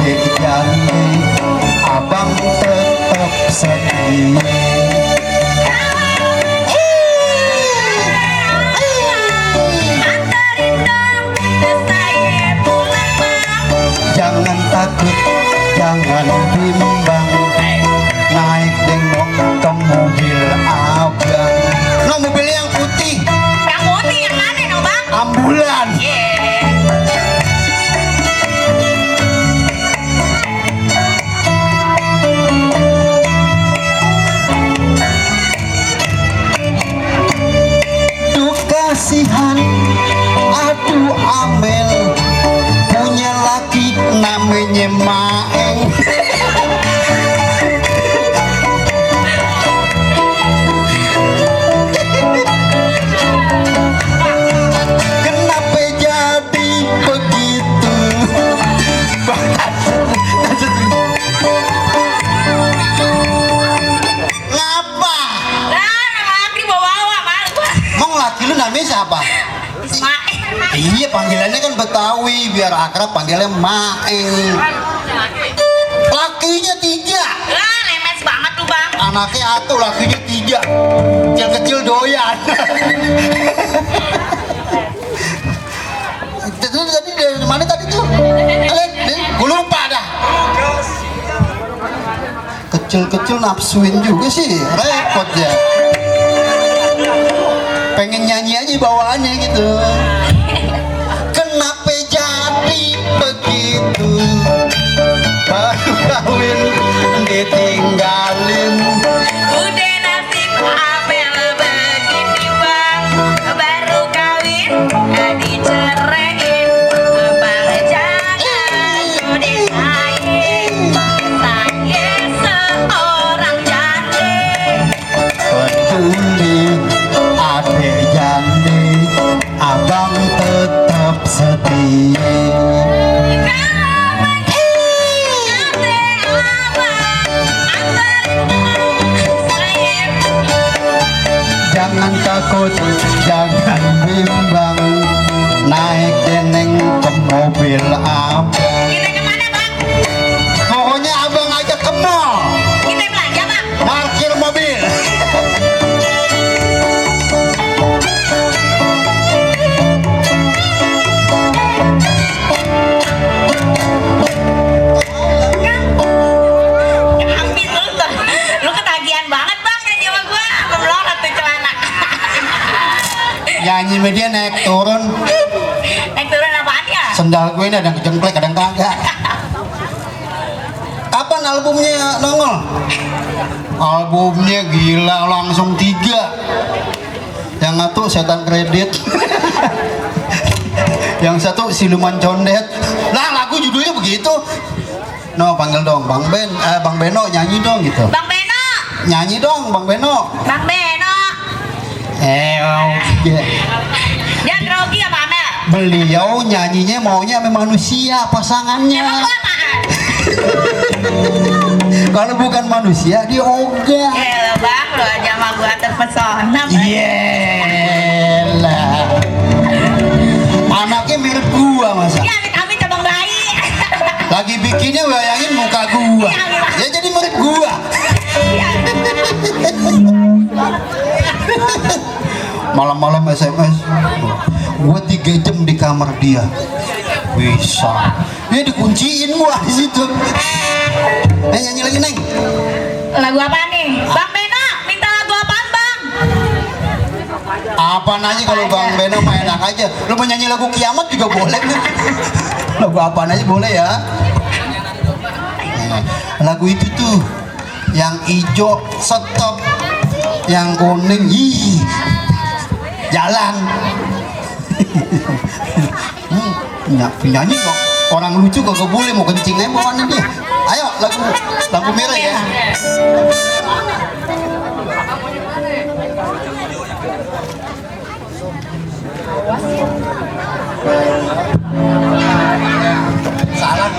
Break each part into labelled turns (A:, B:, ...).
A: adik janji abang tetap setia. Jangan takut, jangan bimbang, naik dengok ke mobil abang. No, mobil yang putih.
B: Yang putih yang mana no bang?
A: Ambulan. Duh kasihan, aduh Amel, punya laki namanya Maeng. Kenapa jadi begitu? Ngapa?
B: Lah, laki bawa-bawa malu.
A: Emang laki lu namanya siapa?
B: Ismail.
A: Iya, panggilannya kan Betawi, biar akrab panggilnya Maeng. Lakinya 3.
B: Lah, lemes banget lu bang.
A: Anaknya atuh, lakinya 3. Kecil-kecil doyan. Tadi dari mana tadi tuh? Gue lupa dah. Kecil-kecil nafsuin juga sih, repot ya. Pengen nyanyi aja bawaannya gitu. Kenapa jadi begitu? Baru kawin ditinggalin.
B: Udah nasib Amel begini bang. Baru kawin diceraiin. Bang jangan disaing. Saya seorang janda.
A: Peduli adik jandi, abang tetap setia. Jangan takut, jangan bimbang, naik deneng ke mobil abang.
B: Kita kemana bang?
A: Pokoknya abang ajak ke mall,
B: Kita belanja bang.
A: parkir mobil.
B: Habis lu ketagihan banget bang kan sama gua. Melorot tuh celana.
A: Nyanyi media naik turun,
B: Naik turun apaan ya?
A: sendal gue ini ada yang kejengklek, ada yang kagak. Kapan albumnya nongol? Albumnya gila langsung 3. Yang satu setan kredit. Yang satu siluman condet. Lah lagu judulnya begitu. No, panggil dong Bang Beno nyanyi dong gitu.
B: Bang Beno.
A: Nyanyi dong Bang Beno.
B: Bang Beno.
A: Oke.
B: Dia grogi sama Amel.
A: Beliau nyanyinya maunya sama manusia pasangannya.
B: Emang gua apaan?
A: Kalau bukan manusia dia ogah.
B: Elah bang, lu aja sama gua terpesona.
A: Yelah. Anaknya mirip gua masa.
B: Ya amit-amit abang bayi.
A: Lagi bikinnya bayangin muka gua. Ya jadi mirip gua. Malam-malam SMS. Gua 3 jam di kamar dia. Bisa. Dia dikunciin gua di situ. Nyanyi lagi Neng.
B: Lagu apa nih? Bang Beno, minta lagu apaan bang?
A: Apaan aja kalau Bang Beno mah enak aja. Lu mau nyanyi lagu Kiamat juga boleh. Lagu apaan aja boleh ya. Lagu itu tuh yang hijau stop, yang kuning jalan. Penyanyi kok orang lucu kok gak boleh, mau kencing aja bawaannya dia. Ayo lagu merah ya. Salah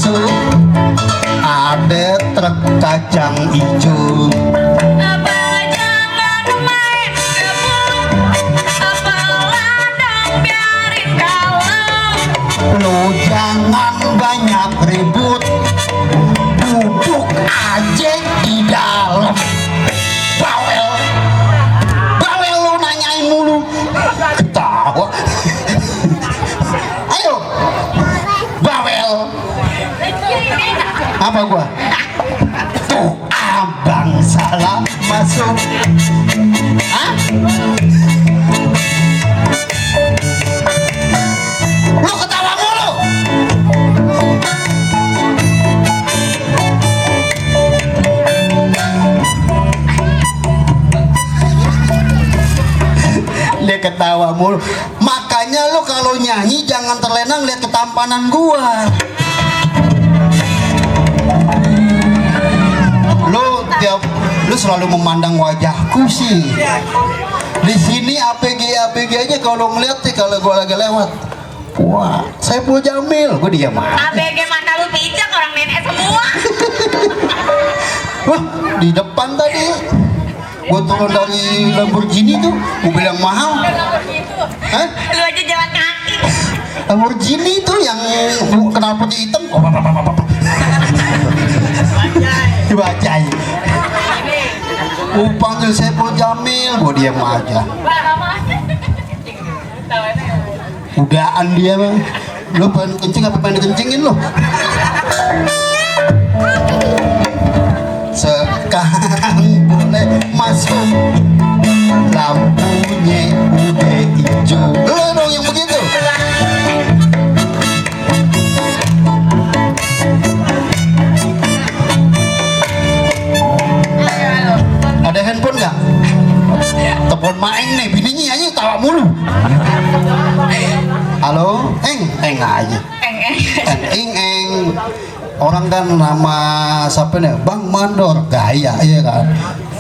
A: masuk, ada truk kacang hijau.
B: Apa jangan main rebut, apa ladang biarin kalem.
A: Lo jangan banyak ribut, duduk aja di dalam. Bawel, bawel lo nanyain mulu, ketawa. Ayo, bawel. Apa gua? Tuh abang salah masuk. Hah? Lo ketawa mulu. Dia ketawa mulu. Makanya lo kalau nyanyi jangan terlena lihat ketampanan gua. Lu selalu memandang wajahku sih. Di sini APG aja kalau ngeliat sih kalau gua lagi lewat. Wah, Saipul Jamil, gua diam aja.
B: ABG mata lu pijak orang nenek semua.
A: Wah, di depan tadi gua turun dari Lamborghini tuh, mobil yang mahal. Hah?
B: Lu aja jalan kaki.
A: Lamborghini tuh yang knalpotnya hitam. Dibacai. Panggil Saipul Jamil, gua diam aja. Udaan dia bang. Lu pengen kencing apa pengen dikencingin lu? Sekarang boleh masuk, lampunya udah hijau. Lu dong yang begitu. Ada handphone nggak? Telepon maeng nih, bininya aja tawa mulu. Halo, eng aja. Eng. Orang kan nama siapa nih? Bang Mandor, gaya ya kan.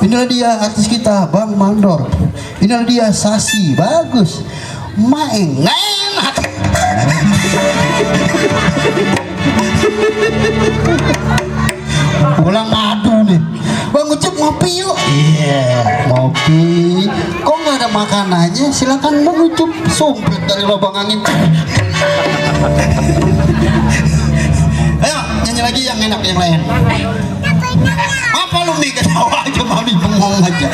A: Inilah dia artis kita, Bang Mandor. Inilah dia Sasi, bagus. Maeng, enak. Pulang ngadu nih. Bang Ucup ngopi yuk. Iya, ngopi. Kok nggak ada makanannya? Silakan Bang Ucup. Sumpit dari lubang angin. Ayo nyanyi lagi yang enak yang lain. Apa lu nih ketawa aja mami bengong aja.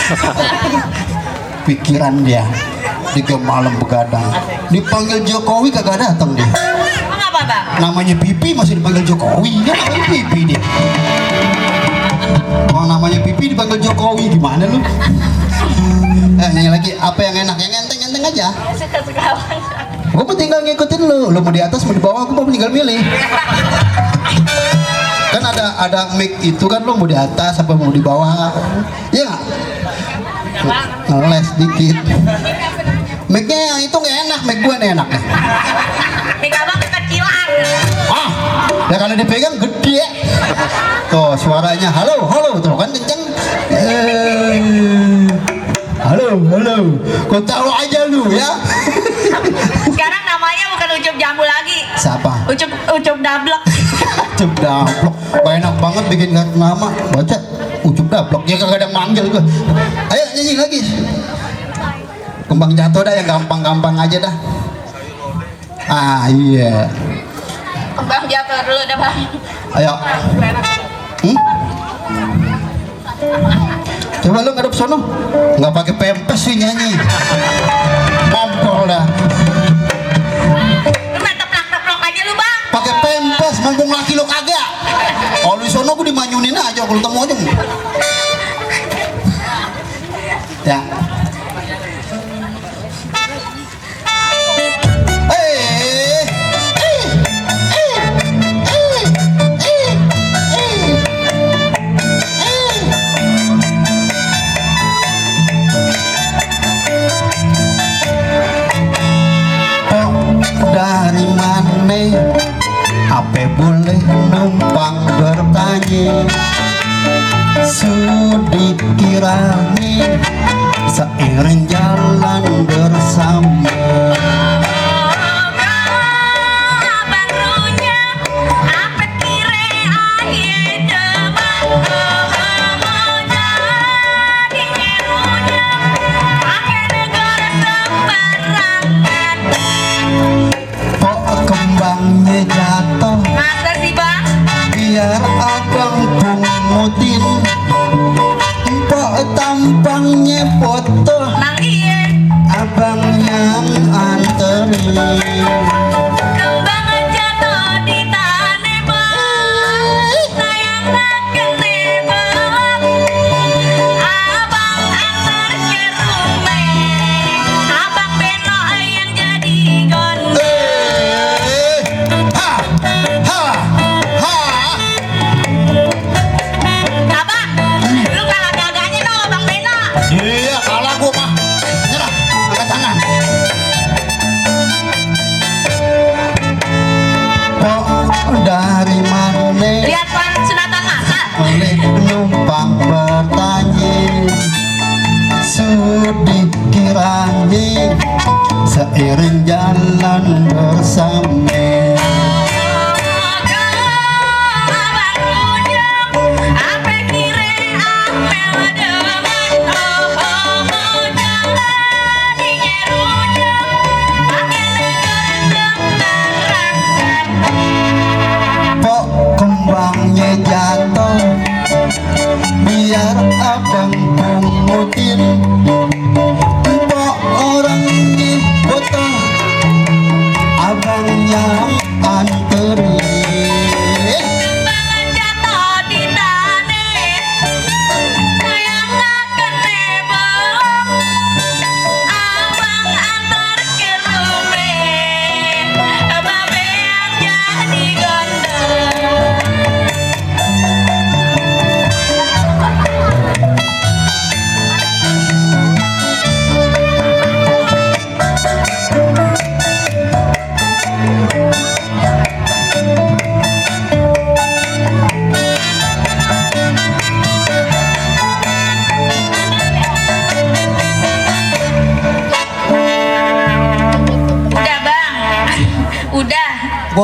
A: Pikiran dia 3 malam begadang. Dipanggil Jokowi kagak datang dia.
B: Emang apa bang?
A: Namanya Pipi masih dipanggil Jokowi. Dia namanya Pipi dia. Oh namanya Pipi dipanggil Jokowi, gimana lu? Nyanyi lagi apa yang enak, yang enteng-enteng aja.
B: Suka-suka.
A: Gue mau tinggal ngikutin lu mau di atas mau di bawah, gue mau tinggal milih. Kan ada mic itu kan, lu mau di atas apa mau di bawah? Iya nggak? Ngeles dikit. Mic-nya yang itu nggak enak, mic gue nih enak.
B: Mic abang kekecilan.
A: Ah, ya kalau dipegang gede. Tuh suaranya halo tuh kan kenceng. Halo, kau tahu aja lu ya.
B: Sekarang namanya bukan Ucup Jambu lagi.
A: Siapa?
B: Ucup Dablek.
A: Ucup Dablek. Enak banget bikin nama. Baca Ucup Dablek. Ya kagak ada manggil gua. Ayo nyanyi lagi. Kembang jatuh dah yang gampang-gampang aja dah. Ah iya.
B: Kembang jatuh dulu dah bang.
A: Ayo. Coba lu ngadep sono, nggak pakai pempes sih nyanyi. Mampol dah.
B: Lu main teplak-teplok aja lu bang.
A: Pakai pempes, mumpung laki lu kagak. Kalau di sono gue dimanyunin aja kalau ketemu aja. Ya. Dari mana apa boleh numpang bertanya, sudi kirani seiring jalan bersama.
B: Bang Runya, apa kira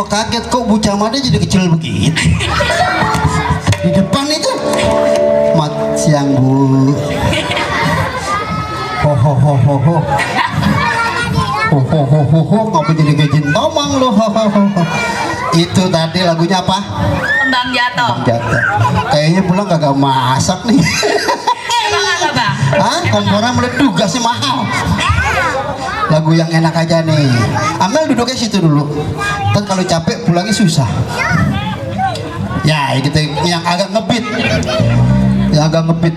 A: gua kaget kok Bu Camade jadi kecil begitu. Di depan itu. Mat siang Bu. Ho ho ho ho ho. Ho ho ho ho ho, ngapa jadi gajin tomang lo? Ho ho ho ho. Itu tadi lagunya apa?
B: Kembang jatuh.
A: Jatuh. Kayaknya pulang kagak masak nih.
B: Emang apa bang?
A: Hah? Kompornya meleduk, gasnya mahal. Lagu yang enak aja nih. Amel duduknya situ dulu. Ntar kalau capek pulangnya susah. Ya, gitu yang agak ngebit. Yang agak ngebit.